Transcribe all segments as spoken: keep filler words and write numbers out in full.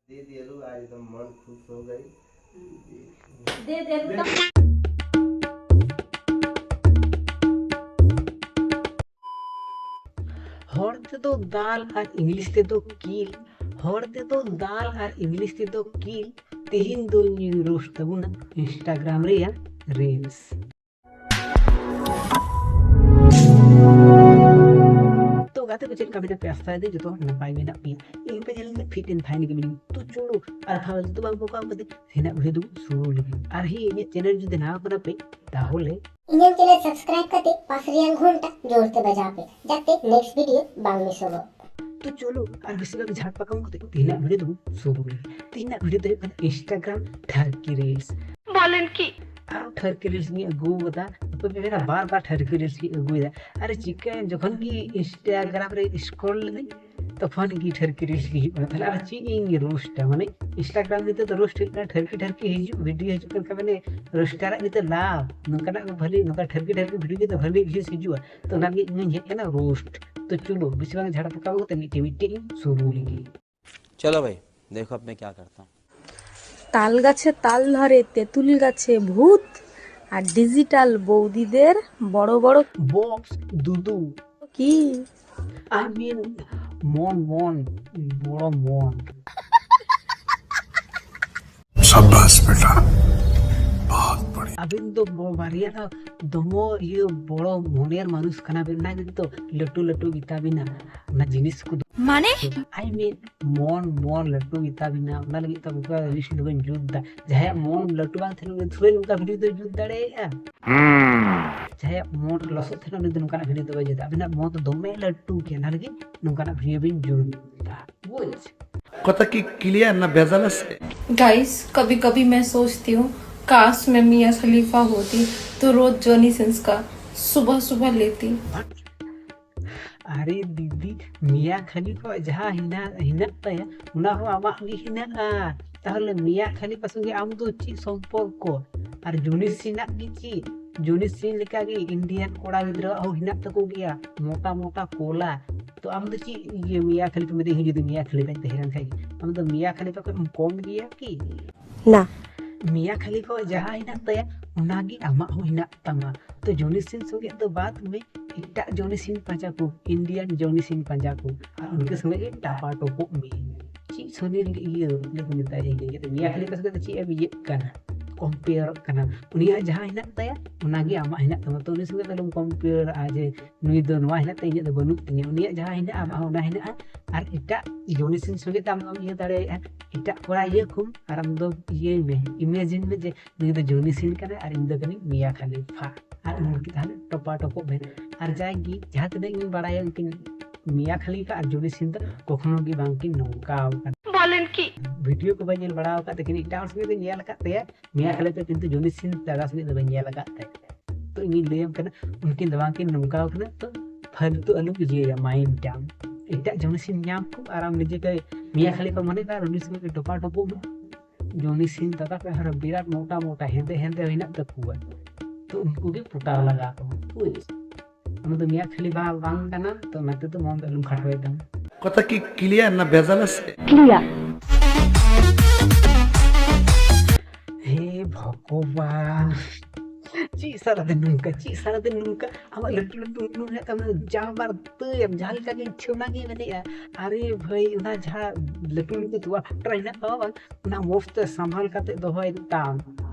दे दिया लो, आज एकदम मन खुश हो गई। ᱦᱚᱲ ᱛᱮᱫᱚ ᱫᱟᱞ ᱟᱨ ᱤᱝᱞᱤᱥ ᱛᱮᱫᱚ ᱠᱤᱞ᱾ ᱦᱚᱲ ᱛᱮᱫᱚ ᱫᱟᱞ ᱟᱨ ᱤᱝᱞᱤᱥ ᱛᱮᱫᱚ ᱠᱤᱞ᱾ ᱛᱮᱦᱮᱧ ᱫᱚ ᱧᱩᱭ ᱨᱳᱥᱴ ᱛᱟᱵᱚᱱᱟ ᱤᱱᱥᱴᱟᱜᱨᱟᱢ ᱨᱮᱭᱟᱜ ᱨᱤᱞᱥ᱾ ᱛᱚ ᱜᱟᱛᱮ ᱠᱚ, ᱪᱮᱫ ᱞᱮᱠᱟ ᱢᱮᱱᱟᱜ ᱯᱮᱭᱟ? ᱟᱥᱟᱭ ᱫᱟᱹᱧ ᱡᱚᱛᱚ ᱦᱚᱲ ᱱᱟᱯᱟᱭ ᱢᱮᱱᱟᱜ ᱯᱮᱭᱟ᱾ ᱤᱧ ᱯᱮ ᱧᱮᱞ ᱞᱮᱫᱟ ᱯᱷᱤᱴ ᱮᱱ ᱯᱷᱟᱭᱤᱱ ᱜᱮ ᱢᱮᱱᱟᱹᱧᱟ᱾ ᱛᱚ ᱪᱚᱞᱚ ᱟᱨ ᱯᱷᱟᱞᱛᱩ ᱵᱟᱝ ᱵᱚᱠᱟᱣ ᱠᱟᱛᱮ ᱛᱮᱦᱮᱧᱟᱜ ᱵᱷᱤᱰᱤᱭᱳ ᱫᱚ ᱥᱩᱨᱩ ᱞᱮᱜᱮ᱾ ᱟᱨ ᱦᱮᱸ, ᱤᱧᱟᱹᱜ ᱪᱮᱱᱮᱞ ᱡᱩᱫᱤ ᱱᱟᱣᱟ ᱠᱟᱱᱟ ᱯᱮ ᱛᱟᱦᱚᱞᱮ ᱤᱧᱟᱹᱜ ᱪᱮᱱᱮᱞ ᱥᱟᱵᱥᱠᱨᱟᱭᱤᱵ ᱠᱟᱛᱮ ᱯᱟᱥ ᱨᱮᱭᱟᱜ ᱜᱷᱚᱱᱴᱟ ᱡᱳᱨ ᱛᱮ ᱵᱟᱡᱟᱣ ᱯᱮ, ᱡᱟᱛᱮ ᱱᱮᱠᱥᱴ ᱵᱷᱤᱰᱤᱭᱳ ᱵᱟᱝ ᱢᱤᱥᱚᱜᱚᱜ᱾ ᱛᱚ ᱪᱚᱞᱚ ᱟᱨ ᱵᱮᱥᱤ ᱵᱟᱝ ᱡᱷᱟᱲ ᱯᱟᱠᱟᱢ ᱠᱟᱛᱮ ᱛᱮᱦᱮᱧᱟᱜ ᱵᱷᱤᱰᱤᱭᱳ ᱫᱚᱵᱚᱱ ᱥᱩᱨᱩ ᱞᱮᱜᱮ᱾ ᱛᱮᱦᱮᱧᱟᱜ ᱵᱷᱤᱰᱤᱭᱳ ᱫᱚ ᱦᱩᱭᱩᱜ ᱠᱟᱱᱟ ᱤᱱᱥᱴᱟᱜᱨᱟᱢ ᱴᱷᱟᱨᱠᱤ ᱨᱤᱞᱥ᱾ बोलें कि ᱟᱨ ᱴᱷᱟᱨᱠᱤ ᱨᱤᱞᱥ ᱜᱤᱧ ᱟᱹᱜᱩ ᱠᱟᱫᱟ᱾ ᱟᱯᱮ ᱯᱮ ᱢᱮᱱᱟ ᱵᱟᱨ ᱵᱟᱨ ᱴᱷᱟᱨᱠᱤ ᱨᱤᱞᱥ ᱜᱤᱧ ᱟᱹᱜᱩᱭᱮᱫᱟ᱾ ᱟᱨ ᱪᱤᱠᱟᱹᱭᱮᱱ, ᱡᱚᱠᱷᱚᱱ ᱜᱮ ᱤᱱᱥᱴᱟᱜᱨᱟᱢ ᱨᱮ ᱥᱠᱨᱚᱞ ᱞᱮᱫᱟᱹᱧ ᱛᱚᱠᱷᱚᱱ ᱜᱮ ᱴᱷᱟᱨᱠᱤ ᱨᱤᱞᱥ ᱜᱮ ᱦᱤᱡᱩᱜ ᱠᱟᱱᱟ᱾ ᱛᱟᱦᱞᱮ ᱟᱨ ᱪᱮᱫ ᱤᱧ ᱨᱳᱥᱴᱟ? ᱢᱟᱱᱮ ᱤᱱᱥᱴᱟᱜᱨᱟᱢ ᱱᱤᱛᱚᱜ ᱫᱚ ᱨᱳᱥᱴ ᱦᱩᱭᱩᱜ ᱠᱟᱱᱟ, ᱴᱷᱟᱨᱠᱤ ᱴᱷᱟᱨᱠᱤ ᱦᱤᱡᱩᱜ ᱵᱷᱤᱰᱤᱭᱳ ᱦᱤᱡᱩᱜ ᱠᱟᱱ ᱠᱷᱟᱱ ᱢᱟᱱᱮ ᱨᱳᱥᱴᱟᱨᱟᱜ ᱱᱤᱛᱚᱜ ᱞᱟᱵᱷ ᱱᱚᱝᱠᱟᱱᱟᱜ ᱵᱷᱟᱹᱞᱤ, ᱱᱚᱝᱠᱟ ᱴᱷᱟᱨᱠᱤ ᱴᱷᱟᱨᱠᱤ ᱵᱷᱤᱰᱤᱭᱳ ᱜᱮ ᱵᱷᱟᱹᱞᱤ ᱵᱷᱤᱭᱩᱥ ᱦᱤᱡᱩᱜᱼᱟ᱾ ᱛᱚ ᱚᱱᱟ ᱞᱟᱹᱜᱤᱫ ᱤᱧ ᱦᱮᱡ ᱟᱠᱟᱱᱟ ᱨᱳᱥᱴ᱾ ᱛᱚ ᱪᱚᱞᱚ ᱵᱮᱥᱤ ᱵᱟᱝ ᱡᱷᱟᱲ ᱯᱟᱠᱟᱣ ᱠᱟᱛᱮ ᱢᱤᱫᱴᱮᱡ ᱢᱤᱫᱴᱮᱡ ᱤᱧ ᱥᱩᱨᱩ ᱞᱮᱜᱮ᱾ चलो भाई, देखो अब मैं क्या करता हूँ। তাল গাছে তাল ধরে, তেঁতুল গাছে ভূত, আর ডিজিটাল বৌদিদের বড় বড় বক্স দুদু। কি? I mean মন মন বড় মন। शाबाश बेटा, बहुत बढ़िया। ᱟᱵᱮᱱ ᱫᱚ ᱵᱚ- ᱵᱟᱨᱭᱟ ᱫᱚ ᱫᱚᱢᱚ ᱤᱭᱟᱹ ᱵᱚᱲᱚ ᱢᱚᱱᱮᱨ ᱢᱟᱱᱩᱥ ᱠᱟᱱᱟ ᱵᱮᱱ᱾ ᱚᱱᱟ ᱜᱮᱛᱚ ᱞᱟᱹᱴᱩ ᱞᱟᱹᱴᱩ ᱜᱮᱛᱟ ᱵᱮᱱᱟ ᱚᱱᱟ ᱡᱤᱱᱤᱥ ᱠᱚᱫᱚ᱾ माने? I mean ᱢᱚᱱ ᱢᱚᱱ ᱞᱟᱹᱴᱩ ᱜᱮᱛᱟ ᱵᱮᱱᱟ, ᱚᱱᱟ ᱞᱟᱹᱜᱤᱫ ᱛᱮ ᱚᱱᱠᱟ ᱨᱤᱞᱥ ᱫᱚ ᱵᱮᱱ ᱡᱩᱛ ᱫᱟ᱾ ᱡᱟᱦᱟᱸᱭᱟᱜ ᱢᱚᱱ ᱞᱟᱹᱴᱩ ᱵᱟᱝ ᱛᱟᱦᱮᱱᱟ ᱩᱱᱤ ᱫᱚ ᱛᱷᱚᱲᱤ ᱱᱚᱝᱠᱟ ᱵᱷᱤᱰᱤᱭᱳ ᱫᱚᱭ ᱡᱩᱛ ᱫᱟᱲᱮᱭᱟᱜᱼᱟ᱾ ᱡᱟᱦᱟᱸᱭᱟᱜ ᱢᱚᱱ ᱞᱚᱥᱚᱫ ᱛᱟᱦᱮᱱᱟ ᱩᱱᱤ ᱫᱚ ᱱᱚᱝᱠᱟᱱᱟᱜ ᱵᱷᱤᱰᱤᱭᱳ ᱫᱚ ᱵᱟᱭ ᱡᱩᱛᱟ᱾ ᱟᱵᱮᱱᱟᱜ ᱢᱚᱱ ᱫᱚ ᱫᱚᱢᱮ ᱞᱟᱹᱴᱩ ᱜᱮᱭᱟ, ᱚᱱᱟ ᱞᱟᱹᱜᱤᱫ ᱱᱚᱝᱠᱟᱱᱟᱜ ᱵᱷᱤᱰᱤᱭᱳ ᱵᱮᱱ ᱡᱩᱛ ᱫᱟ᱾ ᱵᱩᱡᱽ? কথা কি ক্লিয়ার না ভেজাল আছে? गाइस, कभी कभी मैं सोचती हूँ, काश मैं मियाँ खलीफा होती तो रोज जॉनी सिंस का सुबह सुबह लेती। ᱟᱨᱮ ᱫᱤᱫᱤ, ᱢᱤᱭᱟ ᱠᱷᱟᱞᱤᱯᱷᱟ ᱡᱟᱦᱟᱸ ᱦᱮᱱᱟᱜ ᱦᱮᱱᱟᱜ ᱛᱟᱭᱟ ᱚᱱᱟ ᱦᱚᱸ ᱟᱢᱟᱜ ᱜᱮ ᱦᱮᱱᱟᱜᱼᱟ᱾ ᱛᱟᱦᱚᱞᱮ ᱢᱤᱭᱟ ᱠᱷᱟᱞᱤᱯᱷᱟ ᱥᱚᱸᱜᱮ ᱟᱢ ᱫᱚ ᱪᱮᱫ ᱥᱚᱢᱯᱚᱨᱠᱚ? ᱟᱨ ᱡᱚᱱᱤ ᱥᱤᱱᱟᱜ ᱜᱮ ᱪᱮᱫ? ᱡᱚᱱᱤ ᱥᱤᱱ ᱞᱮᱠᱟᱜᱮ ᱤᱱᱰᱤᱭᱟᱱ ᱠᱚᱲᱟ ᱜᱤᱫᱽᱨᱟᱹᱣᱟᱜ ᱦᱚᱸ ᱦᱮᱱᱟᱜ ᱛᱟᱠᱚ ᱜᱮᱭᱟ ᱢᱚᱴᱟ ᱢᱚᱴᱟ ᱠᱚᱞᱟ᱾ ᱛᱚ ᱟᱢ ᱫᱚ ᱪᱮᱫ ᱤᱭᱟᱹ ᱢᱤᱭᱟ ᱠᱷᱟᱞᱤᱯᱷᱟ ᱢᱤᱫ ᱫᱤᱱ ᱡᱩᱫᱤ ᱢᱤᱭᱟ ᱠᱷᱟᱞᱤᱯᱷᱟᱧ ᱛᱟᱦᱮᱸ ᱞᱮᱱ ᱠᱷᱟᱡ, ᱟᱢ ᱫᱚ ᱢᱤᱭᱟ ᱠᱷᱟᱞᱤᱯᱷᱟ ᱠᱷᱚᱱ ᱮᱢ ᱠᱚᱢ ᱜᱮᱭᱟ ᱠᱤ? ᱱᱟ ᱢᱤᱭᱟ ᱠᱷᱟᱞᱤᱯᱷᱟ ᱡᱟᱦᱟᱸ ᱦᱮᱱᱟᱜ ᱛᱟᱭᱟ, ᱚᱱᱟᱜᱮ ᱟᱢᱟᱜ ᱦᱚᱸ ᱦᱮᱱᱟᱜ ᱛᱟᱢᱟ᱾ ᱛᱚ ᱡᱚᱱᱤ ᱥᱤᱱ ᱥᱚᱸᱜᱮ ᱫᱚ ᱵᱟᱫ ᱢᱮ, ᱮᱴᱟᱜ ᱡᱚᱱᱤ ᱥᱤᱱ ᱯᱟᱸᱡᱟ ᱠᱚ, ᱤᱱᱰᱤᱭᱟᱱ ᱡᱚᱱᱤ ᱥᱤᱱ ᱯᱟᱸᱡᱟ ᱠᱚ, ᱟᱨ ᱩᱱᱠᱩ ᱥᱚᱸᱜᱮ ᱜᱮ ᱴᱟᱯᱟ ᱴᱚᱯᱚᱜ ᱢᱮ᱾ ᱪᱮᱫ ᱥᱚᱱᱤ ᱤᱭᱟᱹ ᱞᱮᱠᱟ ᱢᱮᱛᱟᱭᱟ, ᱤᱧ ᱞᱟᱹᱜᱤᱫ ᱫᱚ ᱢᱤᱭᱟ ᱠᱷᱟᱞᱤᱯᱷᱟ ᱥᱚᱸᱜᱮ ᱫᱚ ᱪᱮᱫ ᱮᱢ ᱤᱭᱟᱹᱜ ᱠᱟᱱᱟ, ᱠᱚᱢᱯᱮᱭᱟᱨᱚᱜ ᱠᱟᱱᱟ? ᱩᱱᱤᱭᱟᱜ ᱡᱟᱦᱟᱸ ᱦᱮᱱᱟᱜ ᱛᱟᱭᱟ, ᱚᱱᱟᱜᱮ ᱟᱢᱟᱜ ᱦᱮᱱᱟᱜ ᱛᱟᱢᱟ᱾ ᱛᱚ ᱩᱱᱤ ᱥᱚᱸᱜᱮ ᱫᱚ ᱟᱞᱚᱢ ᱠᱚᱢᱯᱮᱭᱟᱨᱚᱜᱼᱟ ᱡᱮ ᱱᱩᱭ ᱫᱚ ᱱᱚᱣᱟ ᱦᱮᱱᱟᱜ ᱛᱟᱭᱟ, ᱤᱧᱟᱹᱜ ᱫᱚ ᱵᱟᱹᱱᱩᱜ ᱛᱤᱧᱟᱹ᱾ ᱩᱱᱤᱭᱟᱜ ᱡᱟᱦᱟᱸ ᱦᱮᱱᱟᱜᱼᱟ, ᱟᱢᱟᱜ ᱦᱚᱸ ᱚᱱᱟ ᱦᱮᱱᱟᱜᱼᱟ᱾ ᱟᱨ ᱮᱴᱟᱜ ᱡᱚᱱᱤ ᱥᱤᱱ ᱥᱚᱸᱜᱮ ᱛᱮ ᱟᱢ ᱫᱚᱢ ᱤᱭᱟᱹ ᱫᱟᱲᱮᱭᱟᱜᱼᱟ᱾ ᱮᱴᱟᱜ ᱠᱚᱲᱟ ᱤᱭᱟᱹ ᱠᱚᱢ, ᱟᱨ ᱟᱢ ᱫᱚ ᱤᱭᱟᱹᱭ ᱢᱮ, ᱤᱢᱮᱡᱤᱱ ᱢᱮ ᱡᱮ ᱱᱩᱭ ᱫᱚ ᱡᱚᱱᱤ ᱥᱤᱱ ᱠᱟᱱᱟᱭ ᱟᱨ ᱤᱧ ᱫᱚ ᱠᱟᱹᱱᱟᱹᱧ ᱢᱤᱭᱟ ᱠᱷᱟᱞᱤᱯᱷᱟ᱾ ᱟᱨ ᱩᱱᱠᱤᱱ ᱛᱟᱦᱚᱞᱮ ᱴᱚᱯᱟ ᱴᱚᱯᱚᱜ ᱵᱮᱱ᱾ ᱟᱨ ᱡᱟᱜᱮ ᱡᱟᱦᱟᱸ ᱛᱤᱱᱟᱹᱜ ᱤᱧ ᱵᱟᱲᱟᱭᱟ, ᱩᱱᱠᱤᱱ ᱢᱤᱭᱟ ᱠᱷᱟᱞᱤᱯᱷᱟ ᱟᱨ ᱡᱚᱱᱤ ᱥᱤᱱ ᱫᱚ ᱠᱚᱠᱷᱚᱱᱳ ᱜᱮ ᱵᱟᱝᱠᱤᱱ ᱱᱚᱝᱠᱟᱣ ᱠᱟᱱᱟ᱾ ᱵᱚᱞᱮᱱ ᱠᱤ? ᱵᱷᱤᱰᱤᱭᱳ ᱠᱚ ᱵᱟᱹᱧ ᱧᱮᱞ ᱵᱟᱲᱟ ᱟᱠᱟᱫ, ᱛᱟᱹᱠᱤᱱ ᱮᱴᱟᱜ ᱦᱚᱲ ᱥᱚᱸᱜᱮ ᱫᱚᱧ ᱧᱮᱞ ᱟᱠᱟᱫ ᱛᱟᱭᱟ, ᱢᱤᱭᱟ ᱠᱷᱟᱞᱤᱯᱷᱟ, ᱠᱤᱱᱛᱩ ᱡᱚᱱᱤ ᱥᱤᱱ ᱫᱟᱫᱟ ᱥᱚᱸᱜᱮ ᱫᱚ ᱵᱟᱹᱧ ᱧᱮᱞ ᱟᱠᱟᱫ ᱛᱟᱭᱟ᱾ ᱛᱚ ᱤᱧᱤᱧ ᱞᱟᱹᱭᱟᱢ ᱠᱟᱱᱟ, ᱩᱱᱠᱤᱱ ᱫᱚ ᱵᱟᱝᱠᱤᱱ ᱱᱚᱝᱠᱟᱣ ᱠᱟᱱᱟ᱾ ᱛᱚ ᱯᱷᱟᱞᱛᱩ ᱟᱞᱚᱢ ᱤᱭᱟᱹᱭᱟ ᱢᱟᱭᱤᱱᱰ ᱛᱟᱢ᱾ ᱮᱴᱟᱜ ᱡᱚᱱᱤ ᱥᱤᱱ ᱧᱟᱢ ᱠᱚ ᱟᱨ ᱟᱢ ᱱᱤᱡᱮ ᱠᱚ ᱢᱤᱭᱟ ᱠᱷᱟᱞᱤᱯᱷᱟ ᱢᱚᱱᱮ ᱠᱟᱜ ᱟᱨ ᱩᱱᱤ ᱥᱚᱸᱜᱮ ᱴᱚᱯᱟ ᱴᱚᱯᱚᱜ ᱢᱮ᱾ ᱡᱚᱱᱤ ᱥᱤᱱ ᱫᱟᱫᱟ ᱠᱚ ᱟᱨᱦᱚᱸ ᱵᱤᱨᱟᱴ ᱢᱚᱴᱟ ᱢᱚᱴᱟ ᱦᱮᱸᱫᱮ ᱦᱮᱸᱫᱮ ᱦᱮᱱᱟᱜ ᱛᱟᱠᱚᱣᱟ᱾ ᱛᱚ ᱩᱱᱠᱩ ᱜᱮ ᱯᱚᱴᱟᱣ ᱞᱟᱜᱟᱣ ᱠᱚᱣᱟ, ᱵᱩᱡᱽ? ᱟᱢ ᱫᱚ ᱢᱤᱭᱟ ᱠᱷᱟᱞᱤᱯᱷᱟ ᱵᱟᱝ ᱠᱟᱱᱟᱢ, ᱛᱚ ᱚᱱᱟᱛᱮ ᱫᱚ ᱢᱚᱱ ᱫᱚ ᱟᱞᱚᱢ ᱠᱷᱟᱴᱚᱭ ᱛᱟᱢᱟ᱾ কথা কি ক্লিয়ার না ভেজাল আছে? ক্লিয়ার। ᱦᱮ ᱵᱷᱚᱜᱚᱵᱟᱱ, ᱪᱮᱫ ᱥᱟᱨᱟᱫᱤᱱ ᱱᱚᱝᱠᱟ, ᱪᱮᱫ ᱥᱟᱨᱟᱫᱤᱱ ᱱᱚᱝᱠᱟ? ᱟᱢᱟᱜ ᱞᱟᱹᱴᱩ ᱞᱟᱹᱴᱩ ᱩᱱᱩ ᱦᱮᱱᱟᱜ ᱛᱟᱢᱟ, ᱡᱟ ᱵᱟᱨ ᱛᱟᱹᱭᱟᱢ, ᱡᱟᱦᱟᱸ ᱞᱮᱠᱟ ᱜᱮ ᱤᱪᱪᱷᱟᱹ ᱚᱱᱟ ᱜᱮ ᱢᱮᱱᱮᱜᱼᱟ᱾ ᱟᱨᱮ ᱵᱷᱟᱹᱭ, ᱚᱱᱟ ᱡᱟᱦᱟᱸ ᱞᱟᱹᱴᱩ ᱞᱟᱹᱴᱩ ᱛᱚᱣᱟ ᱯᱷᱟᱴᱨᱟ ᱦᱮᱱᱟᱜ ᱛᱟᱢᱟ ᱵᱟᱝ, ᱚᱱᱟ ᱢᱚᱡᱽ ᱛᱮ ᱥᱟᱢᱵᱷᱟᱞ ᱠᱟᱛᱮ ᱫᱚᱦᱚᱭ ᱛᱟᱢ᱾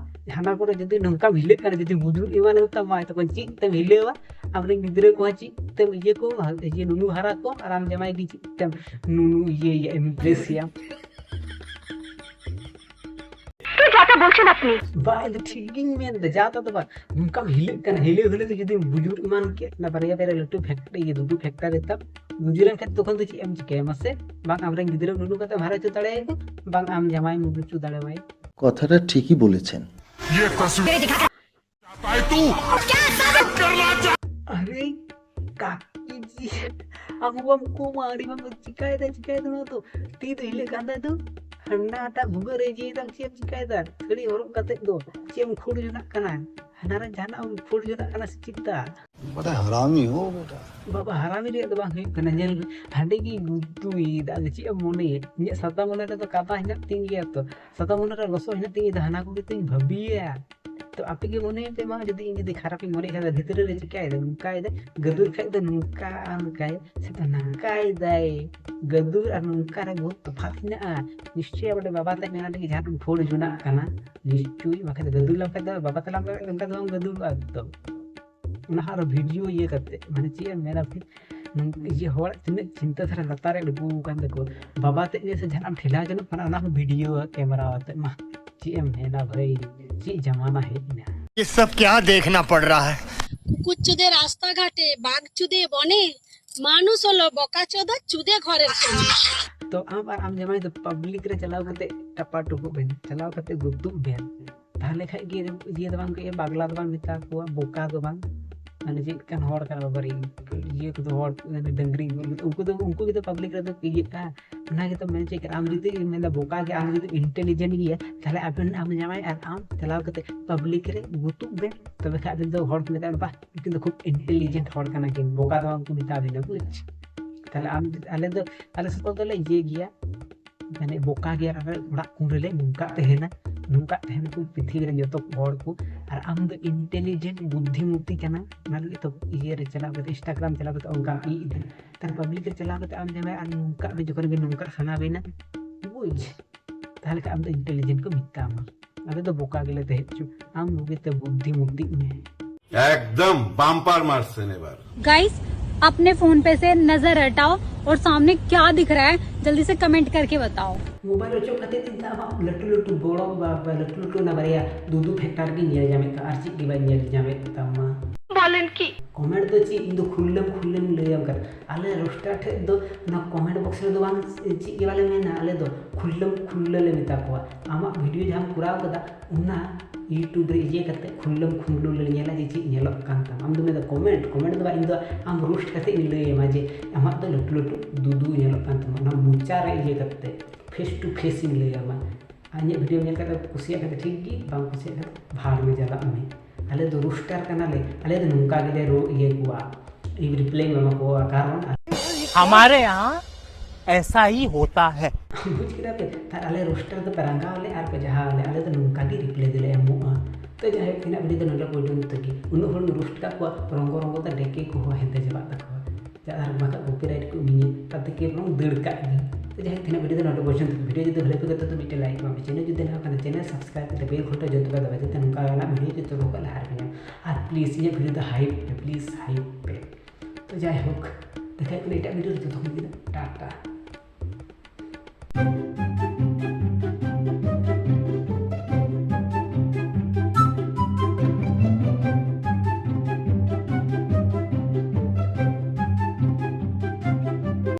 ᱦᱟᱱᱟ ᱠᱚᱨᱮ ᱡᱩᱫᱤ ᱱᱚᱝᱠᱟᱢ ᱦᱤᱞᱟᱹᱜ ᱠᱟᱱᱟ, ᱡᱩᱫᱤ ᱵᱩᱡᱩᱨ ᱮᱢᱟᱱ ᱛᱟᱢᱟᱭ, ᱛᱚᱠᱷᱚᱱ ᱪᱮᱫ ᱛᱮᱢ ᱦᱤᱞᱟᱹᱣᱟ? ᱟᱢᱨᱮᱱ ᱜᱤᱫᱽᱨᱟᱹ ᱠᱚᱦᱚᱸ ᱪᱮᱫ ᱛᱮᱢ ᱤᱭᱟᱹ ᱠᱚᱣᱟ, ᱤᱭᱟᱹ ᱱᱩᱱᱩ ᱦᱟᱨᱟ ᱠᱚᱣᱟ, ᱟᱨ ᱟᱢ ᱡᱟᱢᱟᱭ ᱜᱮ ᱪᱮᱫ ᱛᱮᱢ ᱱᱩᱱᱩ ᱤᱭᱟᱹᱭᱟ, ᱮᱢᱯᱨᱮᱥ ᱮᱭᱟ? কি যাতা বলছেন আপনি? ᱵᱟ, ᱤᱧ ᱫᱚ ᱴᱷᱤᱠ ᱜᱤᱧ ᱢᱮᱱ ᱮᱫᱟ, ᱡᱟ ᱛᱟ ᱫᱚ ᱵᱟᱝ᱾ ᱱᱚᱝᱠᱟᱢ ᱦᱤᱞᱟᱹᱜ ᱠᱟᱱᱟ, ᱦᱤᱞᱟᱹ ᱦᱤᱞᱟᱹ ᱛᱮ ᱡᱩᱫᱤᱢ ᱵᱩᱡᱩᱨ ᱮᱢᱟᱱ ᱠᱮᱫ, ᱚᱱᱟ ᱵᱟᱨᱭᱟ ᱵᱟᱨᱭᱟ ᱞᱟᱹᱴᱩ ᱯᱷᱮᱠᱴᱟᱨᱤ, ᱤᱭᱟᱹ, ᱫᱩᱫᱩ ᱯᱷᱮᱠᱴᱟᱨᱤ ᱛᱟᱢ, ᱵᱩᱡᱩᱨ ᱮᱱ ᱠᱷᱟᱱ ᱛᱚᱠᱷᱚᱱ ᱫᱚ ᱪᱮᱫ ᱮᱢ ᱪᱤᱠᱟᱹᱭᱟ ᱢᱟᱥᱮ? ᱵᱟᱝ ᱟᱢᱨᱮᱱ ᱜᱤᱫᱽᱨᱟᱹ ᱱᱩᱱᱩ ᱠᱟᱛᱮᱢ ᱦᱟᱨᱟ ᱦᱚᱪᱚ ᱫᱟᱲᱮᱭᱟᱭᱟ, ᱵᱟᱝ ᱟᱢ ᱡᱟᱢᱟᱭ ᱢᱩᱫᱩ ᱦᱚᱪᱚ ᱫᱟᱲᱮᱣᱟᱭᱟ᱾ কথাটা ঠিকই বলেছেন। ये तस्वीर चाहता है तू करना चाह ᱟᱨᱮ ᱠᱟᱠᱤ ᱡᱤ, ᱟᱢ ᱵᱟᱢ ᱠᱚᱢᱟ, ᱟᱹᱰᱤ ᱵᱟᱢ ᱪᱤᱠᱟᱭᱮᱫᱟ, ᱪᱤᱠᱟᱭᱮᱫᱟ ᱱᱚᱣᱟ ᱫᱚ? ᱛᱤ ᱫᱚ ᱦᱤᱞᱟᱹᱜ ᱠᱟᱱ ᱛᱟᱭ ᱫᱚ, ᱦᱟᱱᱟᱴᱟᱜ ᱵᱷᱩᱜᱟᱹᱜ ᱨᱮ ᱡᱤᱭᱮᱫᱟᱢ, ᱪᱮᱫ ᱮᱢ ᱪᱤᱠᱟᱭᱮᱫᱟ? ᱥᱟᱹᱲᱤ ᱦᱚᱨᱚᱜ ᱠᱟᱛᱮ ᱫᱚ ᱪᱮᱫ ᱮᱢ ᱠᱷᱩᱲ ᱡᱚᱱᱟᱜ ᱠᱟᱱᱟ? ᱦᱟᱱᱟ ᱨᱮ ᱡᱟᱦᱟᱱᱟᱜ ᱮᱢ ᱯᱷᱳᱲ ᱡᱚᱱᱟᱜ ᱠᱟᱱᱟ ᱥᱮ ᱪᱮᱫ ᱫᱟ? बड़ा हरामी हो बेटा। ᱵᱟᱵᱟ, ᱦᱟᱨᱟᱢᱤ ᱨᱮᱭᱟᱜ ᱫᱚ ᱵᱟᱝ ᱦᱩᱭᱩᱜ ᱠᱟᱱᱟ, ᱧᱮᱞ ᱢᱮ, ᱦᱟᱺᱰᱤ ᱜᱮ ᱜᱩᱛᱩᱭᱮᱫᱟ᱾ ᱟᱫᱚ ᱪᱮᱫ ᱮᱢ ᱢᱚᱱᱮᱭᱮᱫ? ᱤᱧᱟᱹᱜ ᱥᱟᱫᱟ ᱢᱚᱱᱮ ᱨᱮᱫᱚ ᱠᱟᱫᱟ ᱦᱮᱱᱟᱜ ᱛᱤᱧ ᱜᱮᱭᱟ ᱛᱚ, ᱥᱟᱫᱟ ᱢᱚᱱᱮ ᱨᱮ ᱞᱚᱥᱚᱫ ᱦᱮᱱᱟᱜ ᱛᱤᱧ ᱜᱮᱭᱟ, ᱦᱟᱱᱟ ᱠᱚᱜᱮ ᱛᱚᱧ ᱵᱷᱟᱹᱵᱤᱭᱟ᱾ ᱛᱚ ᱟᱯᱮ ᱜᱮ ᱢᱚᱱᱮᱭ ᱯᱮ ᱢᱟ, ᱡᱩᱫᱤ ᱤᱧ ᱡᱩᱫᱤ ᱠᱷᱟᱨᱟᱯ ᱤᱧ ᱢᱚᱱᱮᱭ ᱠᱷᱟᱱ ᱫᱚ ᱵᱷᱤᱛᱨᱤ ᱨᱮ ᱪᱤᱠᱟᱭᱮᱫᱟ? ᱱᱚᱝᱠᱟᱭᱮᱫᱟ, ᱜᱟᱹᱫᱩᱨ ᱠᱷᱟᱡ ᱫᱚ ᱱᱚᱝᱠᱟ ᱟᱨ ᱱᱚᱝᱠᱟᱭ ᱥᱮ ᱫᱚ ᱱᱚᱝᱠᱟᱭᱮᱫᱟᱭ᱾ ᱜᱟᱹᱫᱩᱨ ᱟᱨ ᱱᱚᱝᱠᱟ ᱨᱮ ᱵᱚᱦᱩᱛ ᱛᱚᱯᱷᱟᱛ ᱦᱮᱱᱟᱜᱼᱟ᱾ ᱱᱤᱥᱪᱚᱭ ᱟᱵᱚ ᱵᱟᱵᱟ ᱛᱟᱡ ᱢᱮᱱᱟᱜ ᱞᱟᱹᱜᱤᱫ ᱡᱟᱦᱟᱸ ᱵᱚᱱ ᱯᱷᱳᱲ ᱡᱚᱱᱟᱜ ᱠᱟᱱᱟ, ᱱᱤᱥᱪᱚᱭ ᱵᱟᱠᱷᱟᱡ ᱫᱚ ᱜᱟᱹᱫᱩᱨ ᱞᱮᱱᱠᱷᱟᱡ ᱫᱚ ᱵᱟᱵᱟ ᱛᱟᱞᱟᱝ ᱚᱱᱠᱟ ᱫᱚ ᱵᱟᱝ ᱜᱟᱹᱫᱩᱨᱚᱜᱼᱟ ᱮᱠᱫᱚᱢ᱾ ᱚᱱᱟ ᱦᱚᱸ ᱟᱨᱚ ᱵᱷᱤᱰᱤᱭᱳ ᱤᱭᱟᱹ ᱠᱟᱛᱮ, ᱢᱟᱱᱮ ᱪᱮᱫ ᱮᱢ ᱢᱮᱱᱟ ᱯᱷᱤᱨ, ᱱᱚᱝ- ᱤᱭᱟᱹ ᱦᱚᱲ ᱛᱤᱱᱟᱹᱜ ᱪᱤᱱᱛᱟᱹ ᱫᱷᱟᱨᱟ ᱞᱟᱛᱟᱨ ᱨᱮ ᱟᱬᱜᱚ ᱟᱠᱟᱱ ᱛᱟᱠᱚ, ᱵᱟᱵᱟ ᱛᱮᱫ ᱜᱮ ᱥᱮ ᱡᱟᱦᱟᱱᱟᱜ ᱮᱢ ᱴᱷᱮᱞᱟᱣ ᱡᱚᱱᱚᱜ ᱠᱟᱱᱟ, ᱚᱱᱟ ᱦᱚᱸ ᱵᱷᱤᱰᱤᱭᱳ ᱠᱮᱢᱮᱨᱟ ᱟᱛᱮ ᱢᱟ᱾ ᱪᱮᱫ ᱮᱢ ᱢᱮᱱᱟ ᱵᱷᱟᱹᱭ, ᱪᱮᱫ ᱡᱟᱢᱟᱱᱟ ᱦᱮᱡ ᱮᱱᱟ᱾ ये सब क्या देखना पड़ रहा है? কুকুর চোদে রাস্তাঘাটে, বাঘ চোদে বনে, মানুষ হলো বোকা চোদা চুদে ঘরের কোণে। ᱛᱚ ᱟᱢ ᱟᱨ ᱟᱢ ᱡᱟᱢᱟᱭ ᱫᱚ ᱯᱟᱵᱽᱞᱤᱠ ᱨᱮ ᱪᱟᱞᱟᱣ ᱠᱟᱛᱮ ᱴᱟᱯᱟ ᱴᱩᱯᱩᱜ ᱵᱮᱱ, ᱪᱟᱞᱟᱣ ᱠᱟᱛᱮ ᱜᱩᱛᱩᱜ ᱵᱮᱱ, ᱛᱟᱦᱚᱞᱮ ᱠᱷᱟᱡ ᱜᱮ ᱤᱭᱟᱹ ᱫᱚ ᱵᱟᱝ ᱠᱚ ᱤᱭᱟᱹ, ᱵᱟᱜᱽᱞᱟ ᱫᱚ ᱵᱟᱝ ᱢᱮᱛᱟ ᱠᱚᱣᱟ, ᱵᱳᱠᱟ ᱫᱚ ᱵᱟᱝ, ᱢᱟᱱᱮ ᱪᱮᱫ ᱞᱮᱠᱟᱱ ᱦᱚᱲ ᱠᱟᱱᱟ ᱵᱟᱵᱟ ᱨᱮ, ᱤᱭᱟᱹ ᱠᱚᱫᱚ ᱦᱚᱲ, ᱢᱟᱱᱮ ᱰᱟᱹᱝᱨᱤ ᱩᱱᱠᱩ ᱫᱚ, ᱩᱱᱠᱩ ᱜᱮᱛᱚ ᱯᱟᱵᱽᱞᱤᱠ ᱨᱮᱫᱚ ᱠᱚ ᱤᱭᱟᱹᱜᱼᱟ᱾ ᱚᱱᱟ ᱜᱮᱛᱚ ᱢᱮᱱ ᱪᱮᱫ ᱠᱟᱱᱟ, ᱟᱢ ᱡᱩᱫᱤ ᱢᱮᱱᱫᱟ ᱵᱳᱠᱟ ᱜᱮ, ᱟᱢ ᱡᱩᱫᱤ ᱤᱱᱴᱮᱞᱤᱡᱮᱱᱴ ᱜᱮᱭᱟ, ᱛᱟᱦᱚᱞᱮ ᱟᱵᱮᱱ ᱟᱢ ᱡᱟᱢᱟᱭ ᱟᱨ ᱟᱢ ᱪᱟᱞᱟᱣ ᱠᱟᱛᱮ ᱯᱟᱵᱽᱞᱤᱠ ᱨᱮ ᱜᱩᱛᱩᱜ ᱵᱮᱱ, ᱛᱚᱵᱮ ᱠᱷᱟᱡ ᱟᱵᱮᱱ ᱫᱚ ᱦᱚᱲ ᱠᱚ ᱢᱮᱛᱟᱜᱼᱟ, ᱵᱟᱦ ᱩᱱᱠᱤᱱ ᱫᱚ ᱠᱷᱩᱵ ᱤᱱᱴᱮᱞᱤᱡᱮᱱᱴ ᱦᱚᱲ ᱠᱟᱱᱟ ᱠᱤᱱ, ᱵᱳᱠᱟ ᱫᱚ ᱵᱟᱝ ᱠᱚ ᱢᱮᱛᱟ ᱵᱤᱱᱟ, ᱵᱩᱡᱽ? ᱛᱟᱦᱞᱮ ᱟᱢ ᱟᱞᱮ ᱫᱚ ᱟᱞᱮ ᱥᱮᱫ ᱫᱚᱞᱮ ᱤᱭᱟᱹ ᱜᱮᱭᱟ, ᱢᱟᱱᱮ ᱵᱳᱠᱟ ᱜᱮᱭᱟ, ᱟᱨ ᱚᱲᱟᱜ ᱠᱩᱱ ᱨᱮᱞᱮ ᱱᱚᱝᱠᱟ ᱛᱟᱦᱮᱱᱟ, ᱱᱚᱝᱠᱟ ᱛᱟᱦᱮᱱ ᱠᱚ ᱯᱨᱤᱛᱷᱤᱵᱤ ᱨᱮ ᱡᱚᱛᱚ ᱦᱚᱲ ᱠᱚ᱾ ᱟᱨ ᱟᱢ ᱫᱚ ᱤᱱᱴᱮᱞᱤᱡᱮᱱᱴ ᱵᱩᱫᱽᱫᱷᱤᱢᱚᱛᱤ ᱠᱟᱱᱟ, ᱚᱱᱟ ᱞᱟᱹᱜᱤᱫ ᱛᱚ ᱤᱭᱟᱹ ᱨᱮ ᱪᱟᱞᱟᱣ ᱠᱟᱛᱮ, ᱤᱱᱥᱴᱟᱜᱨᱟᱢ ᱪᱟᱞᱟᱣ ᱠᱟᱛᱮ ᱚᱱᱠᱟᱢ ᱤᱭᱟᱹ ᱤᱫᱤ, ᱛᱟᱦᱞᱮ ᱯᱟᱵᱽᱞᱤᱠ ᱨᱮ ᱪᱟᱞᱟᱣ ᱠᱟᱛᱮ ᱟᱢ ᱡᱟᱢᱟᱭ ᱟᱨ ᱱᱚᱝᱠᱟ ᱟᱵᱮᱱ ᱡᱚᱠᱷᱚᱱ ᱜᱮ ᱱᱚᱝᱠᱟ ᱥᱟᱱᱟ ᱵᱮᱱᱟ, ᱵᱩᱡᱽ, ᱛᱟᱦᱞᱮ ᱠᱷᱟᱱ ᱟᱢ ᱫᱚ ᱤᱱᱴᱮᱞᱤᱡᱮᱱᱴ ᱠᱚ ᱢᱮᱛᱟᱢᱟ᱾ ᱟᱞᱮ ᱫᱚ ᱵᱳᱠᱟ ᱜᱮᱞᱮ ᱛᱟᱦᱮᱸ ᱦᱚᱪᱚ, ᱟᱢ ᱵᱩᱜᱤᱛᱮ ᱵᱩᱫᱽᱫᱷᱤ ᱢᱩᱫᱽᱫᱷᱤᱜ ᱢᱮ᱾ एकदम बम्पर मार सेनेबर। गाइस, अपने फोन पे से नजर हटाओ और सामने क्या दिख रहा है, जल्दी से कमेंट करके बताओ। ᱢᱳᱵᱟᱭᱤᱞ ᱚᱪᱚᱜ ᱠᱟᱛᱮ ᱫᱚ ᱤᱧ ᱫᱚ ᱟᱢᱟᱜ ᱞᱟᱹᱴᱩ ᱞᱟᱹᱴᱩ ᱵᱚᱲᱚ ᱵᱟ ᱵᱟ ᱞᱟᱹᱴᱩ ᱞᱟᱹᱴᱩ ᱚᱱᱟ ᱵᱟᱨᱭᱟ ᱫᱩᱫᱩ ᱯᱷᱮᱠᱴᱟᱨ ᱜᱤᱧ ᱧᱮᱞ ᱧᱟᱢᱮᱫ ᱠᱟᱱᱟ, ᱟᱨ ᱪᱮᱫ ᱜᱮ ᱵᱟᱹᱧ ᱧᱮᱞ ᱧᱟᱢᱮᱫ ᱛᱟᱢᱟ᱾ বলেন কি? ᱠᱚᱢᱮᱱᱴ ᱫᱚ ᱪᱮᱫ, ᱤᱧ ᱫᱚ ᱠᱷᱩᱞᱞᱟᱹᱢ ᱠᱷᱩᱞᱞᱟᱹᱧ ᱞᱟᱹᱭᱟᱢ ᱠᱟᱱᱟ᱾ ᱟᱞᱮ ᱨᱳᱥᱴᱟᱨ ᱴᱷᱮᱡ ᱫᱚ ᱚᱱᱟ ᱠᱚᱢᱮᱱᱴ ᱵᱚᱠᱥ ᱨᱮᱫᱚ ᱵᱟᱝ ᱪᱮᱫ ᱜᱮ ᱵᱟᱞᱮ ᱢᱮᱱᱟ, ᱟᱞᱮ ᱫᱚ ᱠᱷᱩᱞᱞᱟᱹᱢ ᱠᱷᱩᱞᱞᱟᱹ ᱞᱮ ᱢᱮᱛᱟ ᱠᱚᱣᱟ᱾ ᱟᱢᱟᱜ ᱵᱷᱤᱰᱤᱭᱳ ᱡᱟᱦᱟᱸᱢ ᱠᱚᱨᱟᱣ ᱠᱟᱫᱟ, ᱚᱱᱟ ᱤᱭᱩᱴᱩᱵᱽ ᱨᱮ ᱤᱭᱟᱹ ᱠᱟᱛᱮ ᱠᱷᱩᱞᱞᱟᱹᱢ ᱠᱷᱩᱞᱞᱟᱹ ᱞᱮ ᱧᱮᱞᱟ ᱡᱮ ᱪᱮᱫ ᱧᱮᱞᱚᱜ ᱠᱟᱱ ᱛᱟᱢᱟ᱾ ᱟᱢ ᱫᱚ ᱢᱮᱱᱫᱟ ᱠᱚᱢᱮᱱᱴ, ᱠᱚᱢᱮᱱᱴ ᱫᱚ ᱵᱟᱝ, ᱤᱧ ᱫᱚ ᱟᱢ ᱨᱳᱥᱴ ᱠᱟᱛᱮ ᱤᱧ ᱞᱟᱹᱭᱟᱢᱟ ᱡᱮ ᱟᱢᱟᱜ ᱫᱚ ᱞᱟᱹᱴᱩ ᱞᱟᱹᱴᱩ ᱫᱩᱫᱩ ᱧᱮᱞᱚᱜ ᱠᱟᱱ ᱛᱟᱢᱟ᱾ ᱚᱱᱟ ᱢᱚᱪᱟ ᱨᱮ ᱤᱭᱟᱹ ᱠᱟᱛᱮ ᱯᱷᱮᱥ ᱴᱩ ᱯᱷᱮᱥ ᱤᱧ ᱞᱟᱹᱭᱟᱢᱟ᱾ ᱟᱨ ᱤᱧᱟᱹᱜ ᱵᱷᱤᱰᱤᱭᱳ ᱧᱮᱞ ᱠᱟᱛᱮ ᱠᱩᱥᱤᱭᱟᱜ ᱠᱷᱟᱡ ᱫᱚ ᱴᱷᱤᱠ ᱜᱮ, ᱵᱟᱝ ᱠᱩᱥᱤᱭᱟᱜ ᱠᱷᱟᱡ ᱫᱚ ᱵᱷᱟᱲ ᱢᱮ, ᱪᱟᱞᱟᱜ ᱢᱮ᱾ ᱟᱞᱮ ᱫᱚ ᱨᱳᱥᱴᱟᱨ ᱠᱟᱱᱟᱞᱮ, ᱟᱞᱮ ᱫᱚ ᱱᱚᱝᱠᱟ ᱜᱮᱞᱮ ᱨᱳ ᱤᱭᱟᱹ ᱠᱚᱣᱟ, ᱨᱤᱯᱞᱟᱭ ᱮᱢᱟ ᱠᱚᱣᱟ, ᱠᱟᱨᱚᱱ हमारे यहाँ ऐसा ही होता है। ᱵᱩᱡᱽ ᱠᱮᱫᱟ ᱯᱮ? ᱟᱨ ᱟᱞᱮ ᱨᱳᱥᱴᱟᱨ ᱫᱚ ᱯᱮ ᱨᱟᱸᱜᱟᱣ ᱟᱞᱮ ᱟᱨ ᱯᱮ ᱡᱟᱦᱟᱸ ᱟᱞᱮ, ᱟᱞᱮ ᱫᱚ ᱱᱚᱝᱠᱟ ᱜᱮ ᱨᱤᱯᱞᱟᱭ ᱫᱚᱞᱮ ᱮᱢᱚᱜᱼᱟ᱾ ᱛᱚ ᱡᱟᱭᱦᱳᱠ, ᱛᱮᱦᱮᱧᱟᱜ ᱵᱷᱤᱰᱤᱭᱳ ᱫᱚ ᱱᱚᱰᱮ ᱯᱚᱨᱡᱚᱱᱛᱚ ᱜᱮ᱾ ᱩᱱᱟᱹᱜ ᱦᱚᱲ ᱨᱳᱥᱴ ᱠᱟᱜ ᱠᱚᱣᱟ, ᱨᱚᱝᱜᱚ ᱨᱚᱝᱜᱚ ᱛᱮ ᱰᱮᱠᱮ ᱠᱚᱦᱚᱸ ᱦᱮᱸᱫᱮ ᱪᱟᱵᱟᱜ ᱛᱟᱠᱚᱣᱟ᱾ ᱟᱨ ᱵᱟᱠᱷᱟᱡ ᱠᱚᱯᱤᱨᱟᱭᱤᱴ ᱠᱚ ᱤᱢᱟᱹᱧᱟ, ᱛᱟᱛᱮ ᱠᱮ ᱵᱚᱨᱚᱝ ᱫᱟᱹᱲ ᱠᱟᱜ ᱜᱮ᱾ ᱛᱚ ᱡᱟᱭᱦᱳᱠ, ᱛᱮᱦᱮᱧᱟᱜ ᱵᱷᱤᱰᱤᱭᱳ ᱫᱚ ᱱᱚᱰᱮ ᱯᱚᱨᱡᱚᱱᱛᱚ ᱜᱮ᱾ ᱵᱷᱤᱰᱤᱭᱳ ᱡᱩᱫᱤ ᱵᱷᱟᱞᱮ ᱯᱮ ᱠᱟᱛᱮ ᱛᱚ ᱢᱤᱫᱴᱮᱱ ᱞᱟᱭᱤᱠ ᱮᱢᱟᱜ ᱯᱮ, ᱪᱮᱱᱮᱞ ᱡᱩᱫᱤ ᱱᱟᱣᱟ ᱠᱟᱱᱟ ᱪᱮᱱᱮᱞ ᱥᱟᱵᱥᱠᱨᱟᱭᱤᱵ ᱠᱟᱛᱮ ᱵᱮᱞ ᱜᱷᱚᱱᱴᱟ ᱡᱚᱛᱚ ᱠᱟᱜ ᱛᱟᱵᱚᱱ ᱯᱮ, ᱛᱮ ᱱᱚᱝᱠᱟᱱᱟᱜ ᱵᱷᱤᱰᱤᱭᱳ ᱡᱚᱛᱚ ᱠᱚ ᱞᱟᱦᱟ ᱨᱮᱯᱮ ᱧᱟᱢᱟ᱾ ᱟᱨ ᱯᱞᱤᱡᱽ ᱤᱧᱟᱹᱜ ᱵᱷᱤᱰᱤᱭᱳ ᱫᱚ ᱦᱟᱭᱤᱯ ᱯᱮ, ᱯᱞᱤᱡᱽ ᱦᱟᱭᱤᱯ ᱯᱮ᱾ ᱛᱚ ᱡᱟᱭᱦᱳᱠ, ᱫᱮᱠᱷᱟ ᱦᱩᱭᱩᱜ ᱠᱟᱱᱟ ᱮᱴᱟᱜ ᱵᱷᱤᱰᱤᱭᱳ ᱨᱮ, ᱛᱚᱛᱚᱠᱷᱚᱱ ᱞᱟᱹᱜᱤᱫ ᱫᱚ ᱴᱟᱴᱟ᱾